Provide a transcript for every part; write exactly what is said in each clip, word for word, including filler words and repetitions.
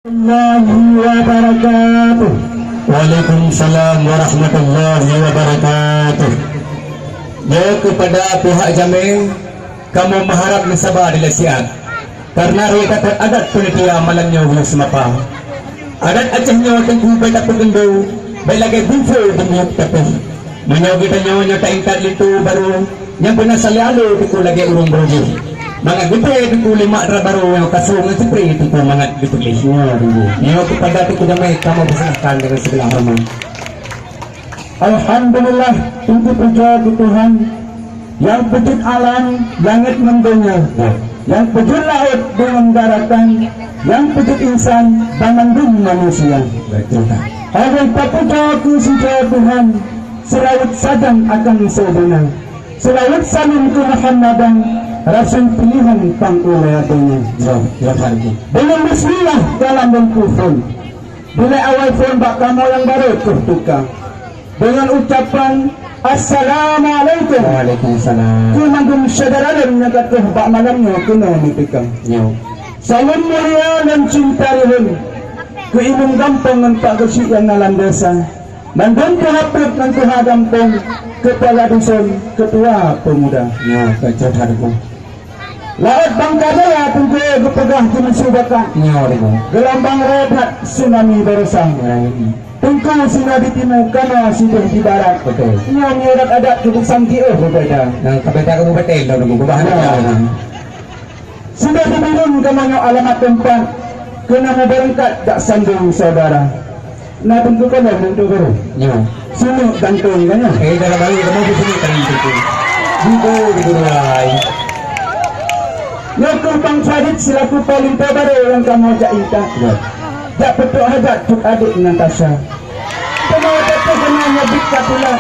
Warahmatullahi wabarakatuh. Waalaikumsalam warahmatullahi wabarakatuh. Nyoe keupada pihak jamé, kamoe meuharab meusaba dilèe siat. Kareuna rhot that adat peunitia malam nyoe ulôn seumapa. Adat Aceh nyoe teungku bèk tapeugeundô, bèk lagèe gumphô di miyueb tapéh. Meunyoe geutanyoe nyoe taintat linto barô, nyang beuna saleualo teungku lagèe ureueng beurujih. Mangat geuthèe teungku lé mak dara barô nyoe kasô ngon sipré teungku mangat geupeugléh. Nyoe teungku. Nyoe keupada teungku jamé kamoe peusilakan deungon sigohlom horeumat. Alhamdulillah, teungku pujoe keu Tuhan, nyang peujeuet alam, langèt ngon donya, nyang peujeuet laôt deungon daratan, nyang peujeuet insan, banmandum manusia. Betul, Kak. Óh lheueh tapujoe keu sidroe Tuhan, seulaweuet sajan akan Saidina. Seulaweuet saleuem keu Muhammadan, Rasul piléhan pang ulèe donya. Ya, ya, Tuhan. Deungon bismillah dalam bungkôh phôn. Dilèe awai phôn bak kamoe nyang barô troh teuka. Deungon ucapan, "Assalamualaikum." Waalaikumsalam. Keu mandum syedara lôn nyang ka troh bak malam nyoe keunoe neuteuka. Nyoe. Saleuem mulia lôn cinta lôn. Keu imeum gampông ngon Pak Geuchik nyang na lam desa. Mandum tuha peuet ngon tuha gampông, keupala dusun, keutua peumuda. Nyoe, ka jeuet that, Teungku. Laôt bangka jaya teungku geupeugah jeumeusu bakat. Nyoe, Teungku. Geulumbang raya that tsunami baroesa. Nyoe. Teungku singoh di timu, kamoe sideh di barat. Betul. Nyoe meunyoe adat-adat keu buksan jiôh beubeda. Nah, ka beda keu beubeda, Teungku. Beubahana. Nyoe. Sudah dibilun kamoe nyoe alamat teumpat, keunoe meubeurangkat dak sandong syedara. Na Teungku kalon Teungku Guru? Nyoe. Sunuek gantong ka nyoe? Eh, dalam balik kamoe di sini kan Teungku. Teungku di Guru ai. Nyoe keuh Bang Farid selaku paling terbaru nyang kamoe jak intat. Ya. Jak peutrok hajat cut adék Natasha. Teuma watèe keuh keunan nyoe bit ka tulak.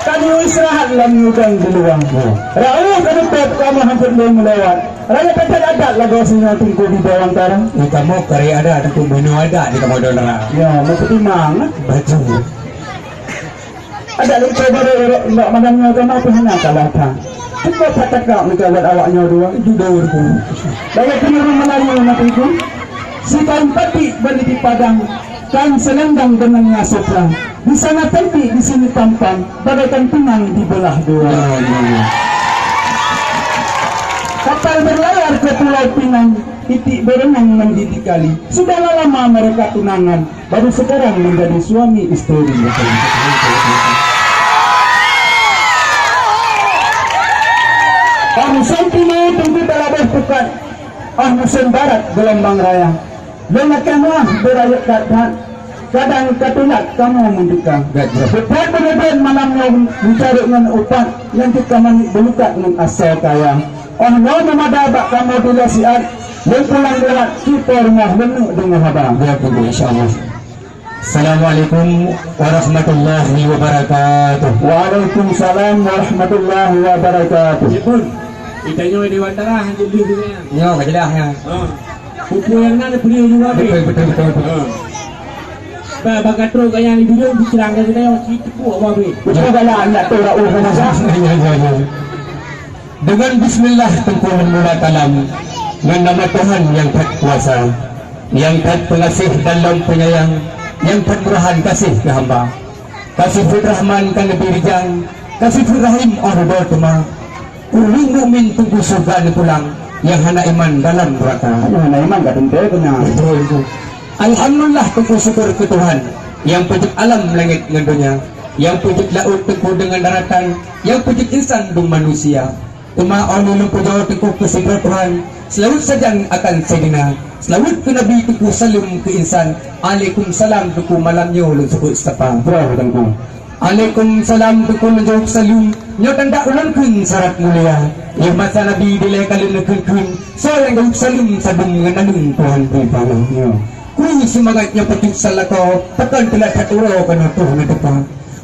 Ka neuyue istirahat lam gudang di luwa. Ya. Raoh ka neutôb kamoe hanjeuet lôn meulewat. Rayeuk that adat lagoe singoh Teungku di Dewantara. Di kamoe kareh adat, Teungku, bunoe adat di kamoe Dewantara. Ya, meupeutimang, eh. Baju. Adak linto barô rot nibak malam nyoe kamoe pih hana kalah that. Cukup that takab meukabat awak nyoe dua. Judô, Teungku. Rayeuk keuneurang Meulayu na, Teungku. Sikain batik bani di Padang. Kain selendang benangnya sukra, di sana cantik, di sini tampan, bagaikan pinang dibelah dua. Ya, ya, ya. Kapal berlayar ke Pulau Pinang, itik berenang mandi di kali. Sudahlah lama mereka tunangan, baru sekarang menjadi suami isteri. Bang Santino tunggu telah berpukat. Ah, musim barat gelombang raya. Lôn lakèe meu'ah beurayeuk that-that, kadang ka tulak kamoe meudeuka. Beuthat beuneubeuen malam nyoe meucarek ngon upat, nyan cit ka manyét beulukat ngon asoe kaya. Óh nyoe meumada bak kamoe dilèe siat, lôn pulang leuhat, ci po rumoh lôn neuk deungö haba. Ya, Teungku, insya Allah. Assalamualaikum warahmatullahi wabarakatuh. Waalaikumsalam warahmatullahi wabarakatuh. Cik Pun, geutanyoe di Dewantara hana jeulaih nyan. Nyoe ka jeulaih nyan. Ha. Peue-peue nyang na neupeudeuh juga, Bri. Betul, betul, betul, betul. Ha. Bah, bak ka trok gaya di bileung, beucrang gaya geutanyoe, ci teupok, Abah, Bri. Betul, galak, nak trok, nak ureueng. Ya, ya, ya, ya. Deungon bismillah Teungku meumula kalam, ngon nama Tuhan nyang that kuasa, nyang that peungaséh dan lom peunyayang, nyang that murahan gaséh keu hamba. Ka sifeuet Rahman ka neubri rijang, ka sifeuet Rahim óh ridho teuma. Ureueng mukmin Teungku syeuruga neupulang, nyang hana iman dalam neuraka. Nyang hana iman ka teuntèe keunan. Beutôi, Teungku. Alhamdulillah, Teungku, syukur keu Tuhan, nyang peujeuet alam langèt ngon donya, nyang peujeuet laôt, Teungku, deungon daratan, nyang peujeuet insan dum manusia. Teuma óh lheueh lôn pujoe Teungku keu sidroe Tuhan, seulaweuet sajan akan Saidina, seulaweuet keu Nabi Teungku, saleuem keu insan. Alaikumsalam Teungku, malam nyoe lôn seubut sapa. Brôh Teungku. Alaikumsalam Teungku, lôn jaweueb saleuem. Nyoe tanda ulôn kheun syarat mulia. Yoh masa Nabi dilèe ka lôn neukheun-kheun, soe nyang jaweueb saleuem sadum ngon naleueng Tuhan peue pala. Nyoe. Kru seumangat nyoe peucut sa lakoe, pakon teulat that uroe keunoe troh neuteuka.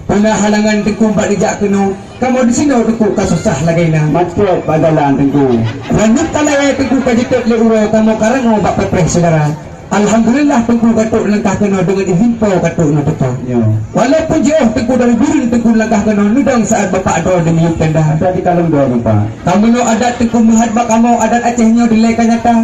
Peue na halangan Teungku bak neujak keunoe, kamoe disinoe Teungku ka susah lagèe na. Macet bak jalan Teungku. Ranup ka lagèe Teungku ka jitôt lé uroe, kamoe ka rangoe bak peupreh syedara. Alhamdulillah Teungku ka trok langkah keunoe, deungon izin Po ka trok neuteuka. Ya. Walaupun jiôh Teungku dari Bireuen Teungku langkah keunoe, neudong saát Bapak droe di miyueb tenda. Ada di kalon dua tempat. Kamoe nyoe adat Teungku meuhat bak kamoe, adat Aceh nyoe dilèe ka nyata.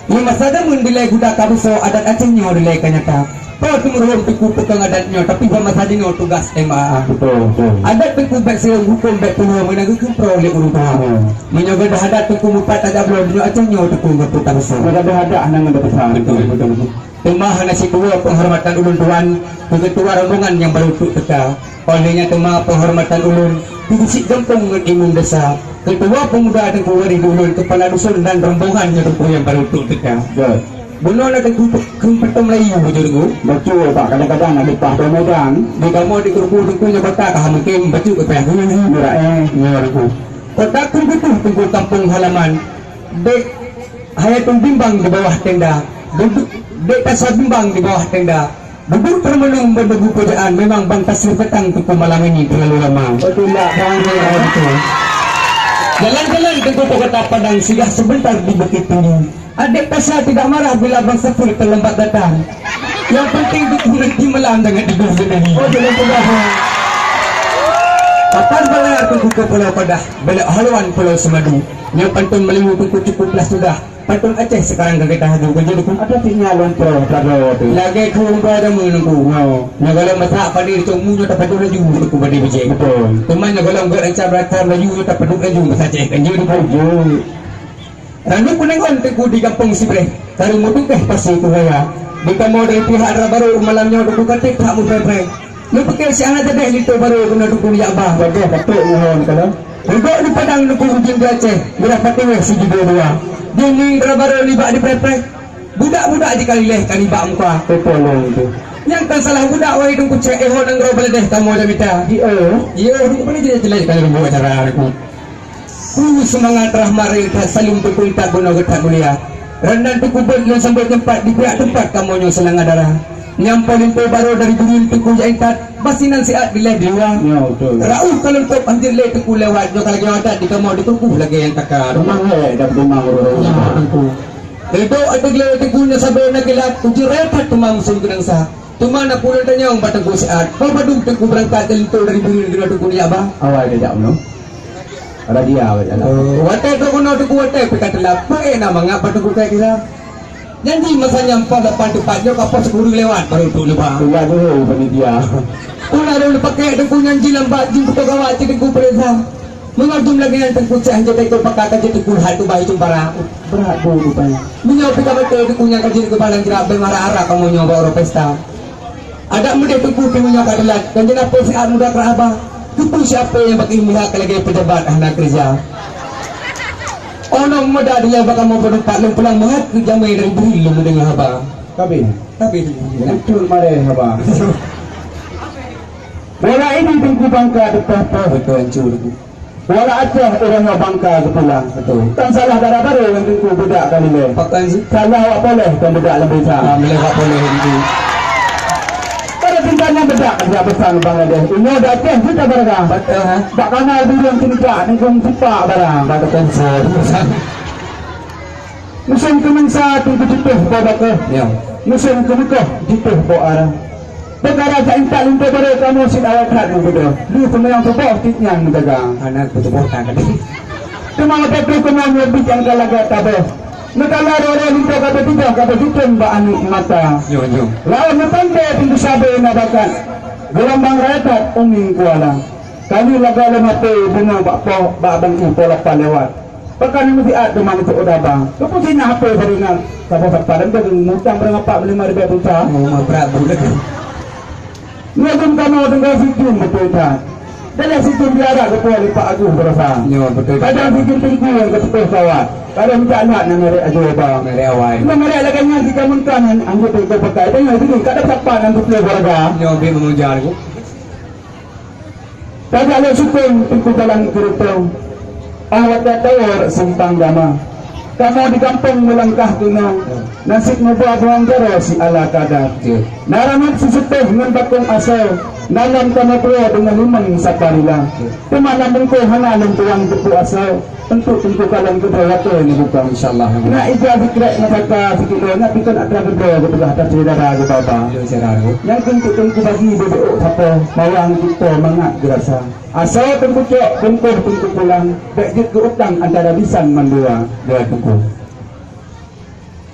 Di masa jameun dilèe guda ka beusoe, adat Aceh nyoe dilèe ka nyata. Po teumeuruhom Teungku peukong adat nyoe, tapi bak masa jinoe tugas M A A. Betul, betul. Adat Teungku bèk sireuem, hukôm bèk peunoh, meunan geukheun proh lé ureueng tuha. Hmm. Meunyoe gadôh adat Teungku meupat tajak bloe, meunyoe Aceh nyoe Teungku ngon peue tabeusoe. Meunyoe gadôh adat hana ngon peue. Betul, betul, betul. Teuma hana sipeue peunghormatan ulôn tuan keu keutua rombongan nyang barô trôk teuka. Óh lheueh nyan teuma peunghormatan ulôn keu geuchik gampông ngon imum desa, keutua peumuda Teungku Waréh di ulôn, keupala dusun dan rombongan nyoe Teungku nyang barô trôk teuka. Betul. Bunoe na Teungku keu Patung Melayu, beutôi Teungku? Beutôi, Pak. Kadang-kadang na leupah di Medan. Di kamoe di Teungku, Teungku nyoe baka ka mungken bacut keu payah guna. Murah, eh. Nyoe Teungku. Kota Krueng Kutuh Teungku kampung halaman. Dek Hayatun bimbang di bawah tenda. Duduk, dek Tasya bimbang di bawah tenda. Duduk termenung menunggu pujaan, memang bang tasir petang Teungku malam ini terlalu lama. Betul tak, Bang? Ya, betul. Jalan-jalan Teungku ke Kota Padang, singgah sebentar di Bukit Tinggi. Adik Tasya tidak marah bila Bang Saful terlambat datang. Yang penting Teungku rezeki malam jangan digusur lagi. Oh, jangan pedah. Kapan Bang Raya Teungku ke Pulau Padah, belok haluan Pulau Semadu. Nyoe pantun Melayu Teungku cukup lah sudah. Pantun Aceh sekarang ka gata hadu, kan jadi pun ada sinyal lompo tado tu. Lagèe keu lompo ada meununggu. Nyoe. Nyoe kalau masak padi cong mu nyoe tapadu laju Teungku padi bijèh. Betul. Teuma nyoe kalau enggak rancam rata laju nyoe tapadu laju bahasa Aceh kan jadi pun. Laju. Lalu kuningon Teungku di Gampông Sibreh, karu meutukeh pasi ku raya. Di kamoe dari pihak dara barô malam nyoe Teungku katek that mupreh-preh. Neupike si aneuk teuh linto barô keunoe Teungku jak ba. Bagaih patut mohon kalau. Udok di Padang Teungku ujeuen di Aceh, beurah patéh wéh sijidua dua. Di ning dara barô nibak di preh-preh. Budak-budak jikali leh ka nibak muka. Betul itu. Nyang kan salah budak wahai Teungku cek eh ho nanggroe beledeh kamoe jamita. Di eh. Di eh Teungku boleh jadi jelek kali buat acara aku. Kru seumangat rahmat rayek that saleuem teupeue that bunoe geuh that mulia. Randan Teungku beuet lôn sambot teumpat di pihak teumpat kamoe nyoe seulanga dara. Nyang paléng po barô dari Buyueng Teungku jak intat, basinan siat dilèe di luwa. Ya, betul. Raôh ka lôn tôb hanjeuet lé Teungku lewat, nyoe ka lagèe adat di kamoe di Teungku lagèe nyang taka. Memang lé, dah memang ureueng. Ya, Teungku. Reudôk até glé Teungku nyoe sabe na kilat, ujeue raya that teuma musém keunong sa. Teuma na peue lôn tanyong bak Teungku siat, peue padum Teungku beurangkat keu linto dari Buyueng keunoe Teungku jak ba? Awai tajak bunoe. Radia awai jalan. Oh, watèe trôk bunoe Teungku watèe pih ka teulap. Peue na mangat bak Teungku kaya kira. Janji masa nyan poh lapan teumpat nyoe ka poh sikureueng lewat barô trôk neuba. Tulah dulu panitia. Peue na lôn pakèk Teungku nyan jilambat jimeutoh gawat cit Teungku peurintah. Meunyoe jeuem lagèe nyan Teungku cit hanjeuet teuka pakat ka jeuet Teungku lheuh tuba hitung bara. Brat bu rupanya. Meunyoe pih ka beutôi Teungku nyang ka jeuet keu balang jrat bèk mara-ara kamoe nyoe bak uroe pesta. Adak meudeh Teungku pih meunyoe ka teulat, dan jeunah pih siat muda keu haba. Keupeue siapa nyang bak ié meulihat ka lagèe peujabat hana keureuja. Oh noe muda dilèe bak kamoe peureupat lôn pulang meuhat keu jamé dari Buyueng lôn meudeungoe haba. Tapi, tapi, betul mareh haba. Bola ini Teungku bangka teupah-pah beutôi hancô Teungku. Wala Aceh ureueng nyoe bangka geupulang. Betul. Tan salah dara barô ngon Teungku beudak ka lilée. Pakon sih? Salah awak poleh kon beudak lam besa. Ah, mileh awak poleh itu. Pada tingkat nyan beudak ka jak besa ngon Bangladesh. Inyoe di Aceh juta barang. Betul, ha? Bak kanal burung ceunijak ningkong sipak barang. Bak tukang sah. Musém keumeung sa Teungku jituh po bakoh. Ya. Musém keumeukoh jituh po ara. Peukara jak intat linto barô kamoe cit awai that meubeudôh. Lheueh seumayang suboh cit nyan meujaga. Hana kutuboh tan tadi. Teuma watèe troh keunoe nyoe bit nyang ka lagak taboh. Neukala roh-roh linto ka beutibah, ka beututong bak aneuk mata. Nyoe, nyoe. Laôt neupandai pintoe sabe na bakat. Geurambang raya that umieng kuala. Kali lagak lom hapé bunoe bak poh, bak bangku poh lapan lewat. Pakon meusiat teuma meucok daba. Keupeue sinah hapé saringan? Saboh sapat dan daging mutang barang apak meulima ribèe pulsa. Oh, ma brat buleuen. Nyoe jeuem kamoe tinggai sijeuem beutôi that. Daleh sijeuem biara geupeue lipat agoh beurasa. Nyoe beutôi. Kadang sijeuem teungku nyang keuteupeue kawat. Kadang meucak lhat nyang merek ajoe ba. Merek awai. Nyang merek lagèe nyan sikamun kan anggota itu pakai. Tengok sini, kadang sapat nyang geupeue warga. Nyoe bi meungejar ku. Tajak lé sukon teungku jalan keureutong, ah watèe tawor simpang gama. Kamoe di gampông meulangkah keunoe, naseb meuba bawang jaroe si ala kada. Na ranup siseupeh ngon bakong asoe, na lam kamoe tuwoe deungon limong saparila. Teuma lam bungkôh hana lôn tuwang teupeu asoe. Teungku-teungku kalon keudroe watèe neubukong, insyaallah. Na ija sikrek meusaka sikilo, na pikon atra keudroe geupeugah atas syedara geubaba. Yo, syedara. Nyang teungku teungku bagi beubeuk sapo, mawang kita mangat geurasa. Asoe teungku cok, bungkôh teungku pulang, bèk jeuet keu utang antara bisan mandua. Dua teungku.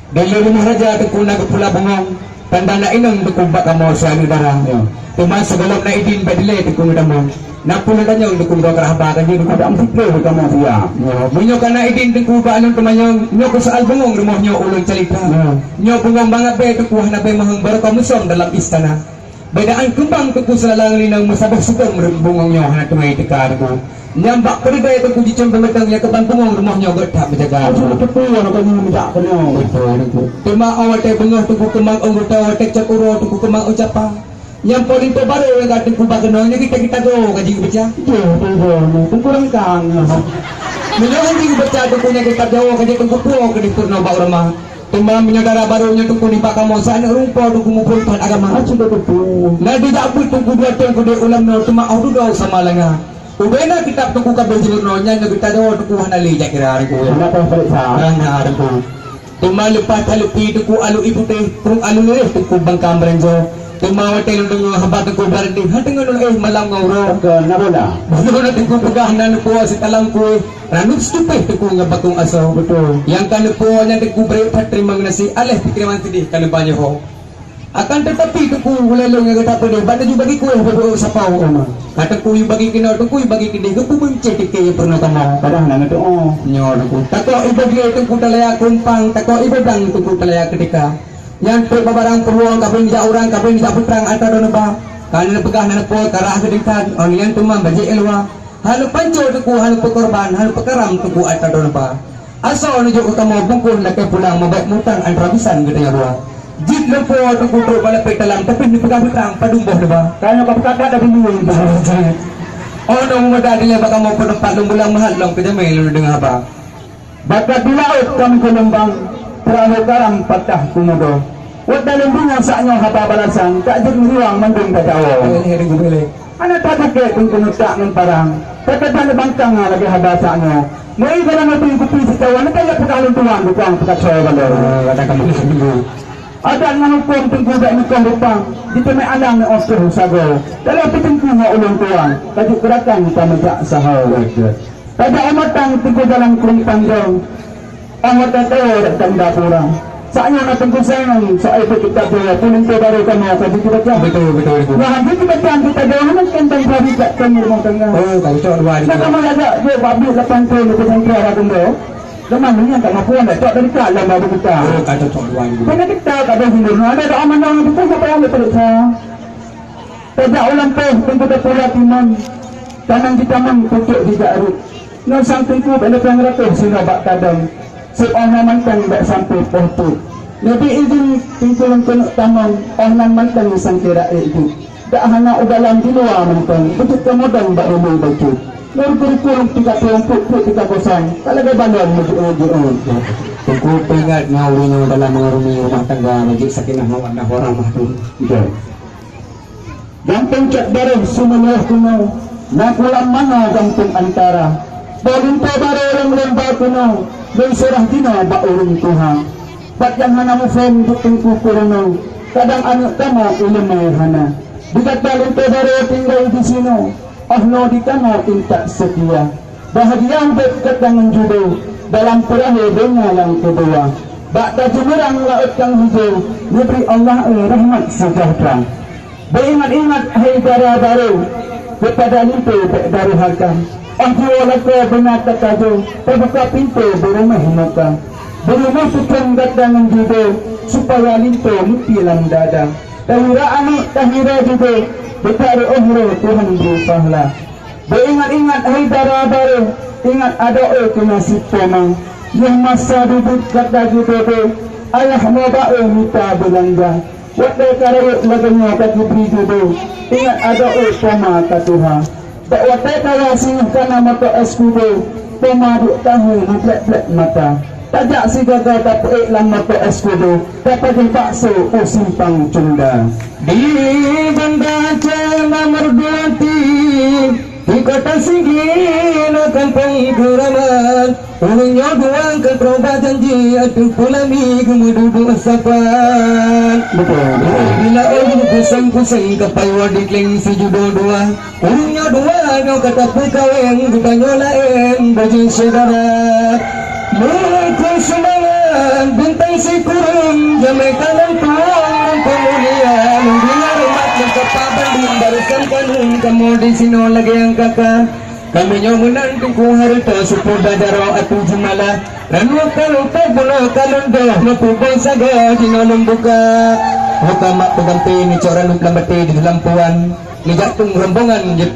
Di lé rumoh raja Teungku na geupula bungong, tanda na inong Teungku bak kamoe si aneuk dara. Ya. Teuma sigohlom na idin bèk dilèe Teungku geutamong. Na peue lôn tanyong Teungku droe keu haba ka jeuet Teungku. Adak meusiplôh kamoe siap. Ya. Meunyoe ka na idin Teungku bak lôn teumanyong, nyoe keuh soal bungong rumoh nyoe ulôn calitra. Ya. Nyoe bungong mangat bèe Teungku hana bèe meuheueng barô kamoe musöm dalam istana. Bèdaan keumbang Teungku seulalang linong meusaboh siteung reueng bungong nyoe hana teumé teuka Teungku. Nyang bak peudeugai Teungku jicém peumeuteng nyang keuban bungong rumoh nyoe gèt that meujaga. Beutôi, beutôi, aneuk kami meujak keunoe. Beutôi, Teungku. Teuma 'oh watèe beungoh Teungku keumang ôn geuto, watèe cot uroe Teungku keumang ôn capa. Nyang po linto barô nyang ka Teungku ba keunoe nyoe kita-kita go ka jeuet beucah. Beutôi, beutôi. Teungku rangkang. Meunyoe hana jeuet beucah Teungku nyang kita go ka jeuet Teungku puwoe keudéh peurunoe bak uroe ma. Teuma meunyoe dara barô nyoe Teungku nibak kamoe, sa aneuk ureueng po Teungku muphom that agama. Aci Teungku. Na dijak beuet Teungku dua thôn keudeh u lam noe, teuma 'oh dudoe sama langa. Ubena kitab Teungku ka beuh jeuet noe, nyan nyoe geutanyoe Teungku hana lé jak kira Teungku. Hana payah pareksa. Hana Teungku. Teuma leupah that leupi Teungku alui putéh, krueng alui leuréh Teungku bangka meuranjo. Teuma watèe lôn deungö haba Teungku Bardi, han deungö lôn éh malam ngon uroe. Ke na bola. Bunoe na Teungku peugah na neupuwoe sitalam kuéh, ranub situpéh Teungku ngon bakong asoe. Beutôi. Nyang ka neupuwoe nyan Teungku bri that teurimong nasi, aléh pikeran sidéh ka neuba nyoe ho. Akan teutapi Teungku ulèe lôn nyang gata peudeh, ban neujubagi kuéh beudoa sapoe umat. Ka Teungku yue bagi keunoe, Teungku yue bagi keudeh, geupeubuncéh tike nyang peurunoe kamoe. Padahai na neudoa. Nyoe Teungku. Takok ié bagi Teungku talaya keumpang, takok ié blang Teungku talaya keutika. Nyan trok bak barang peuruwong, kabri jak urang, kabri jak putrang atra droeneuh ba. Ka neupeugah na neupuwoe karah geudeungkat, 'oh nyan teuma bajèe luwa. Hana panco Teungku, hana peukorban, hana peukaram Teungku atra droeneuh ba. Asoe neujok keu kamoe bungkôh lakèe pulang, meubèk mutang atra bisan geutanyoe dua. Jeuet lôn puwoe Teungku trok bak lapèe talam, tapi neupeugah putrang padum boh neuba. Ka nyoe ka peukakat dah bunoe. 'Oh noe meumudah dilèe bak kamoe peuteumpat lôn bulang meuhat lom keu jamèe lôn deungö haba. Bakat di laôt ka meugeulumbang, peurahô karam patah keumudo. Watèe lôn deungö sak nyoe haba balasan, ka jeuet meuruang mandum tatawoe. Hana that bukét Teungku neutak ngon parang, teuka that neubangkang lagèe haba sak nyoe. Meuri dalam até kupi sitawa, neukalon peugah lôn tuan, bukang peukasoe balèe. Adat ngon hukôm Teungku bèk neukoh rupang, jiteumèe alang neuôh keuh sagoe. Dalam peuteungku ngon ulôn tuan, ka jeuet gerakan tameujak sahoe. Tajak u matang Teungku jalan krueng panjang, 'oh watèe tawoe rot dan dapura. Sak nyoe na Teungku sayang, soai peuet kitab doa, peulinto barô kamoe ka jeuet teubaca. Beutôi, beutôi, beutôi. Nyoe han jeuet teubaca kitab doa, hana keuntang peuhabéh jak keu rumoh tangga. Oh, ka cocok dua ni. Nah, kamoe lagak jok bak biet lapan thôn di pesantren Ragundo. Leumah nyan ka mampu anda cok dari ka lom bak kita. Oh, ka cocok dua ni. Kena kita ka ada himbur, ada doa mandang itu pun sampai yang betul. Tajak u lampôh Teungku tapula timon, tanang jitamong pucôk jijak rot. Ngon sang Teungku bèk leubeh ratoh sinoe bak tadong, seb 'oh noe mantong bèk sampoe poh peuet. Neubi idhin Teungku lôn keuneuk tamong, 'oh nan mantong sangkira ék jeuet. Dak hana u dalam di luwa mantong, beujeuet tamodong bak rumoh bacut. Ngon guru-guru tika tueng peuet-peuet tika kosong, ka lagèe balon meujiôh-jiôh. Teungku peuingat ngon ureueng nyoe dalam meungarumi rumoh tangga, bajik sakinah mawaddah warahmah tu. Betul. Gampông Cot Barôh Seumeuleueh keunoe, na kulam manoe gampông antara. Bak linto barô lôn lôn ba keunoe, lôn seurah jinoe bak ureueng tuha. Pat nyang hana muphom duek teungku keurunoe, kadang aneuk kamoe ileumèe hana. Di gata linto barô tinggai disinoe, 'oh noe di kamoe intat seutia. Bahagia udép gata ngon judô dalam peurahô donya nyang keudua. Bak tajeumeurang laôt nyang hijô, neubri Allah rahmat seujahteura. Beuingat-ingat hai dara barô, keupada linto bèk daruhaka. 'Oh jiwoe lakoe beuna takajoe, tabuka pintoe beurumoh muka. Beurumoh peuphon gata ngon judô, supaya linto meuti lam dada. Tahira aneuk, tahira judô, beutarôh uroe Tuhan bri pahala. Beuingat-ingat hai dara barô, ingat adoe keu naseb poma. Yoh masa dudoe gata geudodo, ayah ma ba-e mita beulanja. Watèe ka rayeuk lagèe nyoe ka geubri judô, ingat adoe poma ka tuha. Bak watèe kaya singoh kana moto Escudo, poma duek tahe meublek-blek mata. Tajak sigaga tapeuék lam moto Escudo, tapajoh bakso u Simpang Cunda. Di Banda Aceh na Merduanti, di Kota Sigli na Kampong Keramat. Ureueng nyoe dua ka troh bak janji, ateueh pulami geumeududuek sapat. Betul, betul. Bila ureueng kuseng-kuseng ka payua dikleng sijudô dua. Ureueng nyoe dua nyoe ka tapeukawén, geutanyoe laén bajeuet syedara. Meukeu seumangat Bintang sikureueng jamé kalon tuwöng, peumulia lôn deungoe rumat meukeupah bandum, barisan kanun kamoe disinoe lagée nyang ka-ka. Kamoe nyoe meunan Teungku Hareuta, Seupôt Dajaroe, Atu Jeumala, Ranuek Kalupok, Bunoe Kalon Doh, Neupubong Sagoe jinoe lôn buka. Muka mak peugampé neucok ranup lam batée di dalam puan, neujak tueng rombongan jeuet